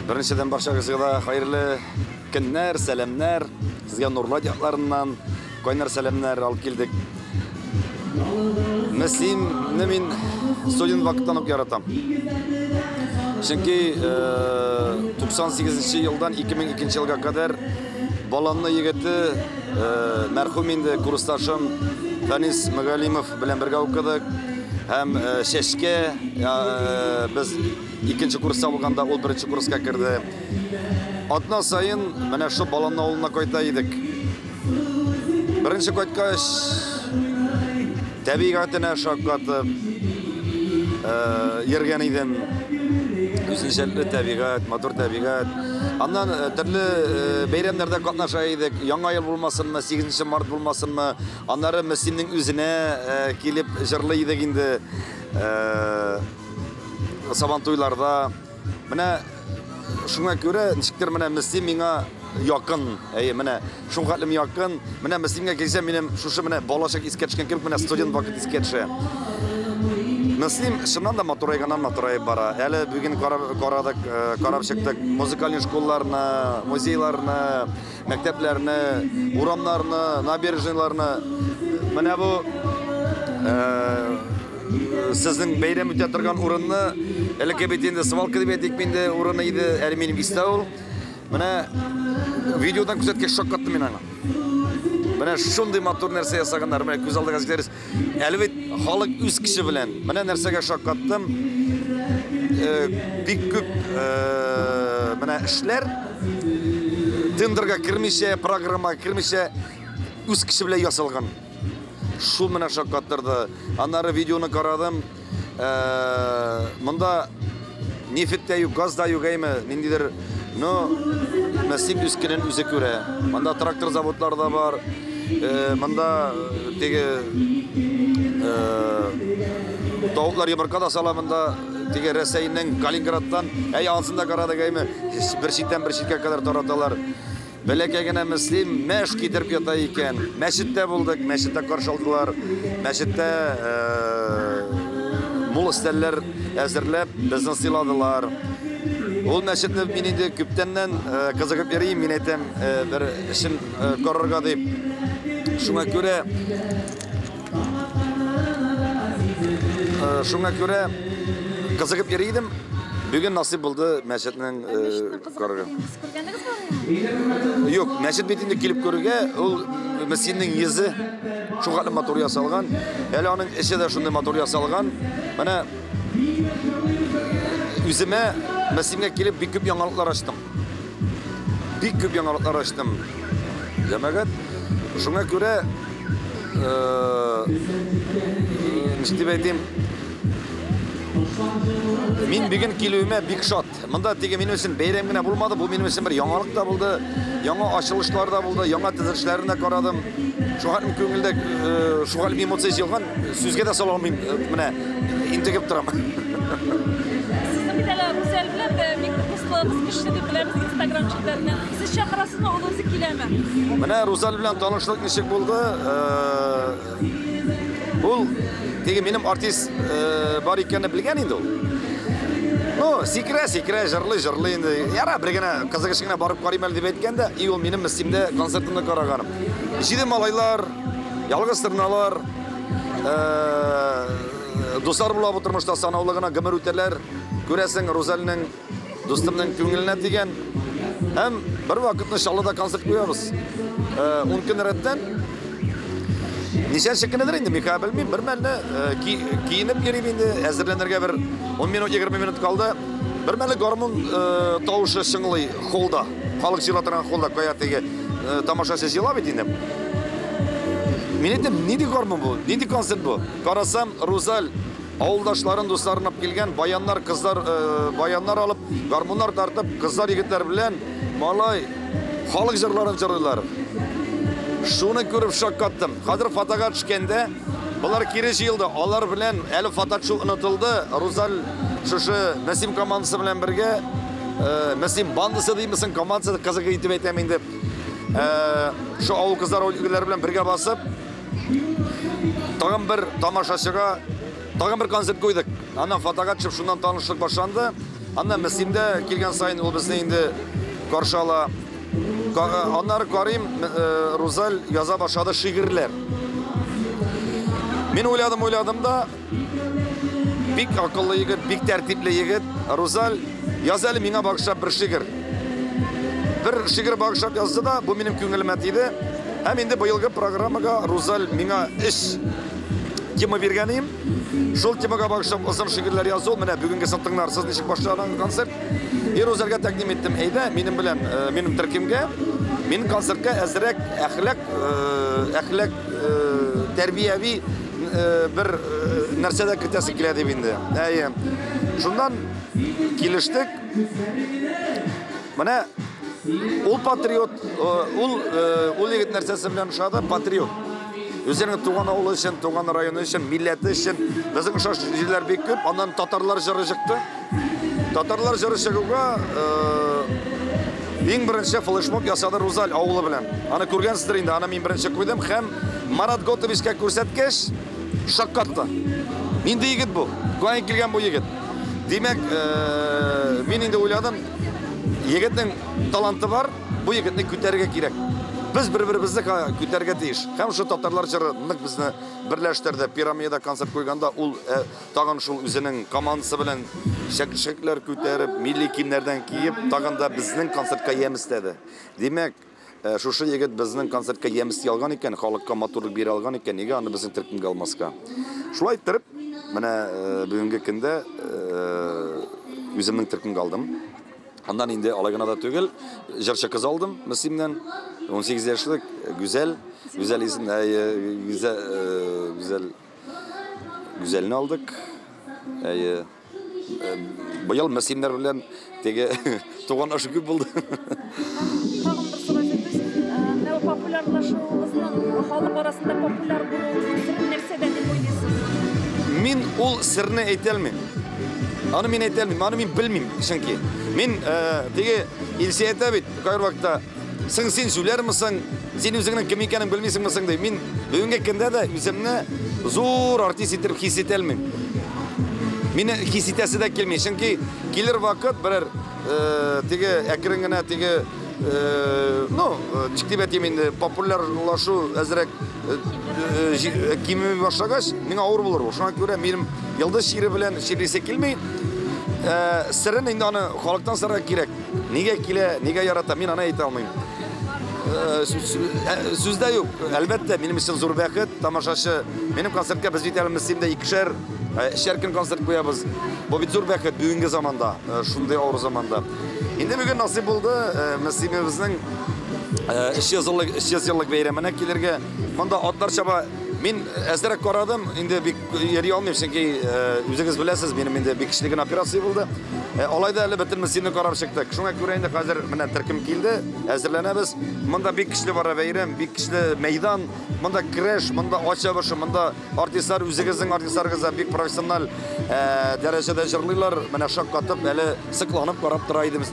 Беренчедән барчагызга да хәерле көннәр, сәламнәр. Сезгә Нурлат якларыннан кайнар сәламнәр алып килдек. Мөслимне мин студент вакыттан ук яратам. Чөнки 98 нче елдан 2002 елга кадәр Баланны егете, мәрхүм инде курсташым Фәнис Мөгалимов белән бергә укыдык. Һәм Чәчкә без икенче курста булганда ул беренче курска керде. Атна саен менә шул Баланны авылына кайта идек. Беренче кайткач, табигатенә шаккатып йөргән идем. Үзенчәлекле табигать, матур табигать. Аннан төрле бәйрәмнәрдә катнаша идек. Яңа ел булмасынмы, 8 март булмасынмы. Аннары Мөслимнең үзенә килеп җырлый идек инде. Сабантуйларда. Менә шуңа күрә ничектер менә Мөслим миңа якын. Әйе, менә шул хәтлем якын. Менә Мөслимгә килсәм, минем шушы менә балачак искә төшкән кебек, менә студент вакыт искә төшә. Мөслим чыннан да матурайганнан матураеп бара. Әле бүген карадык, карап чыктык музыкальный школаларны, музейларны, мәктәпләрне, урамнарны, набережныйларны. Менә бу сезнең бәйрәм үтә торган урынны, элекке бит инде свалка дип әйтик инде, урыны иде, әле минем истә ул. Менә видеодан күрсәткәч шаккаттым мин аңа. Менә шундый матур нәрсә ясаганнар, менә күз алдыгызга китерегез. Әле бит халык үз кеше белән. Менә нәрсәгә шаккаттым. Бик күп менә эшләр тендерга кермичә, программага кермичә үз кеше белән ясалган. Шул менә шаккаттырды. Аннары видеоны карадым. Монда нефть тә юк, газ да юк, әйме, ниндидер, но Мөслим үз көнен үзе күрә. Монда трактор заводлары да бар. Монда теге тавыклар йомырка да сала монда. Теге Рәсәйнең Калининградтан, әй, ансын да карадык, әйме, бер читтән бер читкә кадәр тараталар. Бәләкәй генә Мөслим мәш китереп ята икән. Мәчеттә булдык, мәчеттә каршы алдылар. Мәчеттә мул өстәлләр әзерләп, безне сыйладылар. Ул мәчетне мин инде күптәннән кызыгып йөрим, мин әйтәм, бер эшен карарга дип. Шуңа күрә шуңа күрә кызыгып йөри идем. Бүген насыйп булды мәчетнең карарга. Күргәнегез бармы? Юк, мәчет бит инде килеп күрергә, ул Мөслимнең йөзе шулкадәр матур ясалган. Әле аның эче дә шундый матур ясалган. Менә үземә Мөслимгә килеп бик күп яңалыклар ачтым. Бик күп яңалыклар ачтым. Җәмәгать, шуңа күрә ничек дип әйтим, мин бүген килүемә бик шат. Монда теге минем өчен бәйрәм генә булмады, бу минем өчен бер яңалык та булды, яңа ачылышлар да булды, яңа төзелешләрне дә карадым. Шуңа күңелдә шуңа эмоция җыелган, сүзгә дә сала алмыйм, менә интегеп торам. Сезнең бит әле Рүзәл белән дә бик дуслыгыгыз көчле дип беләбез Инстаграм челтәреннән. Сез чакырасызмы, ул үзе киләме? Менә Рүзәл белән танышлык ничек булды? Ул теге минем артист бар икәнне белгән инде ул. Ну, сикерә, сикерә, җырлый, җырлый инде. Яра, бер генә кызыгыш генә барып карыйм әле дип әйткән дә, и ул минем Мөслимдә концертымны караган. Җиде малайлар, ялгыз тырналар, дуслар була бу тормышта, санаулы гына гомер үтәләр. Күрәсең, Рузальнең дустымның күңеленә тигән. Һәм бер вакытны Чаллыда концерт куябыз. 10 көн рәттән. Ничәнче көнедер инде, мин белмим. Бер мәлне киенеп йөрим инде, әзерләнергә бер 10 минут, 20 минут калды. Бер мәлне гармун тавышы чыңлый холда. Халык җыела торган холда, кая теге тамашачы җыела бит инде. Мин әйтәм, нинди гармун бу? Нинди концерт бу? Карасам, Рузаль авылдашларын, дусларын алып килгән, баяннар, кызлар, баяннар алып, гармуннар тартып, кызлар, егетләр белән малай халык җырларын җырлыйлар. Шуны күреп шаккаттым. Хәзер фотога төшкәндә, болар кире җыелды. Алар белән әле фото төшү онытылды. Рузаль шушы Мөслим командасы белән бергә, Мөслим бандасы димесең, командасы кызык итеп әйтәм инде. Шу авыл кызлары, егетләре белән бергә басып, тагын бер тамашачыга тагын бер концерт куйдык. Аннан фотога төшеп, шуннан танышлык башланды. Аннан Мөслимдә килгән саен ул безне инде каршы ала. Аннары карыйм, Рузаль яза башлады шигырьләр. Мин уйладым, уйладым да, бик акыллы егет, бик тәртипле егет. Рузаль, яз әле миңа багышлап бер шигырь. Бер шигырь багышлап язды да, бу минем күңелемә тиде. Һәм инде быелгы программага Рузаль миңа өч тема биргән идем. Шул темага багышлап озын шигырьләр язу, менә бүгенгесен тыңларсыз, ничек башланган концерт. И Рузальгә тәкъдим иттем, әйдә, минем белән, минем төркемгә, мин концертка әзрәк әхлак, әхлак тәрбияви бер нәрсә дә кертәсе килә дип инде. Әйе. Шуннан килештек. Менә ул патриот, ул егет нәрсәсе белән ошады? Патриот. Үзенең туган авылы өчен, туган районы өчен, милләте өчен. Безнең ошаш җирләр бик күп. Аннан татарлар җыры чыкты. Татарлар җыры чыгуга иң беренче флешмоб ясады Рузаль авылы белән. Аны күргәнсездер инде, аны мин беренче куйдым һәм Марат Готовичка күрсәткәч, шаккатты. Нинди егет бу? Каян килгән бу егет? Димәк, мин инде уйладым, егетнең таланты бар, бу егетне күтәрергә кирәк. Без бер-беребезне күтәрергә тиеш. Һәм шул татарлар җыры нык безне берләштерде. Пирамида концерт куйганда ул тагын шул үзенең командасы белән чәкчәкләр күтәреп, милли киемнәрдән киеп, тагын да безнең концертка ямь өстәде. Димәк, шушы егет безнең концертка ямь өсти алган икән, халыкка матурлык бирә алган икән, нигә аны безнең төркемгә алмаска? Шулай иттереп, менә бүгенге көндә үземнең төркемгә алдым. Аннан инде алай гына да түгел, җырчы кыз алдым Мөслимнән, 18 яшьлек Гүзәл, Гүзәл исемле, Гүзәл, Гүзәл, Гүзәлне алдык. Әйе. Быел Мөслимнәр белән теге туган ашы күп булды. Тагын бер сорау әйтәбез. Менә бу популярлашуыгызның, халык арасында популяр булуыгызның сере нәрсәдә дип уйлыйсыз? Мин ул серне әйтә алмыйм. Аны мин әйтә алмыйм, аны мин белмим, чөнки. Мин теге Илсөя әйтә бит, кайбер вакытта, соң син җүләрмесең, син үзеңнең кем икәнен белмисеңмесең ди. Мин бүгенге көндә дә үземне зур артист итеп хис итә алмыйм. Мине хис итәсе дә килми, чөнки килер вакыт берәр теге әкрен генә теге, ну, ничек дип әйтим инде, популярлашу әзрәк кими башлагач, миңа авыр булыр ул. Шуңа күрә минем йолдыз чире белән чирлисе килми. Серен инде аны халыктан сорарга кирәк. Нигә килә, нигә ярата, мин аны әйтә алмыйм. Сүз дә юк. Әлбәттә, минем өчен зур бәхет, тамашачы. Минем концертка без бит әле Мөслимдә икешәр, өчәр көн концерт куябыз. Бу бит зур бәхет бүгенге заманда, шундый авыр заманда. Инде бүген насыйп булды Мөслимебезнең 300 еллык бәйрәменә килергә. Монда атлар чаба. Мин әзрәк карадым, инде бик йөри алмыйм, чөнки үзегез беләсез, минем инде бик көчле генә операция булды. Алай да әле бөтен Мөслимне карап чыктык. Шуңа күрә инде хәзер менә төркем килде, әзерләнәбез. Монда бик көчле бара бәйрәм, бик көчле мәйдан. Монда көрәш, монда ат чабышы, монда артистлар, үзегезнең артистларыгыз да бик профессиональ дәрәҗәдә җырлыйлар. Менә шаккатып, әле сокланып карап тора идем.